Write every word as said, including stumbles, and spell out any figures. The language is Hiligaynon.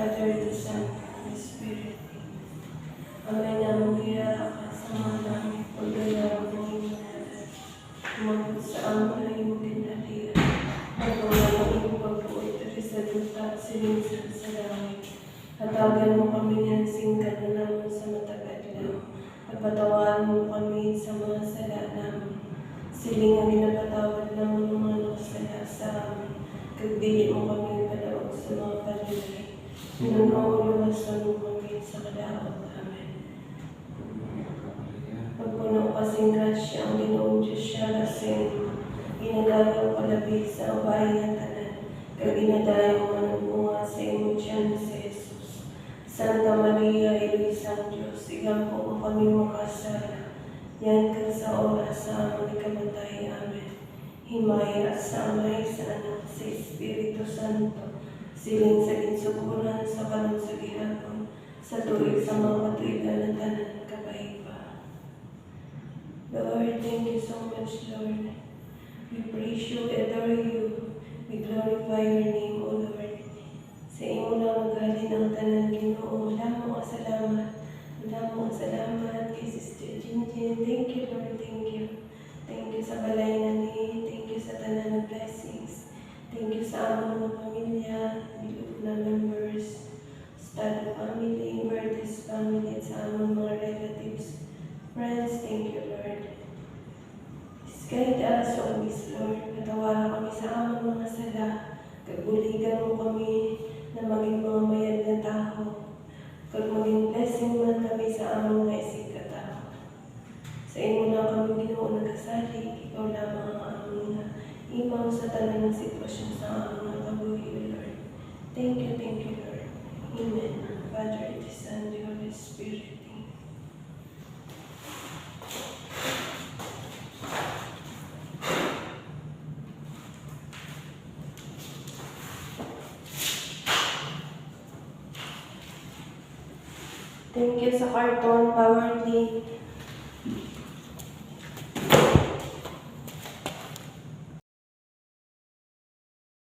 Father, the Son, and the Spirit. Amay namon ginhalakat sa mga langit, pagdayawon ang imong ngalan. Umabot sa amon ang imong ginhalian. Magkamot ang imong pagbuot diri sa duta, siling sa langit. Hatagan mo kami niyan sing kan-on namon sa matag adlaw. Patawaron mo kami sa mga sala namon, siling nga ginapatawad namon ang mga nakasala sa amon, kag dili mo kami ipadaog sa mga panulay. Ginoo, luwason mo kami sa kadaot. Amen. Magpuno ka sing grasya, ang Ginoong Dios yara sa imo. Ginadayaw ka labi sa babayi nga tanan, kag ginadayaw man ang bunga sa imo tiyan nga si Jesus. Santa Maria, Iloy sang Dios, igampo mo kami makasala, niyan kag sa oras sa amon ikamatay. Amen. Himaya sa Amay, sa Anak, sa Espiritu Santo, siling sa ginsugoran, sa karon, sa gihapon, sa tuig sa mga katuigan nga tanan. Kabay pa. Lord, thank you so much, Lord. We praise you, we adore you, we glorify your name, O Lord. Sa imo lang naghalin ang tanan, Ginoo. Madamo nga salamat. Madamo nga salamat kay Sister Jinjin. Thank you, Lord. Thank you. Thank you sa balay na ni. Thank you sa tanan nga blessings. Thank you sa amon mga pamilya, bilog na members, Estado family, Verdes family, sa amon mga relatives, friends. Thank you, Lord. Please guide us always, Lord. Patawara kami sa amon mga sala, kag buligan mo kami na maging mga mayad nga tawo, kag maging blessing man kami sa amon nga isigkatawo. Sa imo lang kami, Ginoo, nagasalig. Ikaw lamang ang amon nga imaw sa tanan nga sitwasyon sa amon nga kabuhi, O Lord. Thank you, thank you, Lord. Amen. Father, the Son, the Holy Spirit. Amen. Thank you sa karton, Power Play.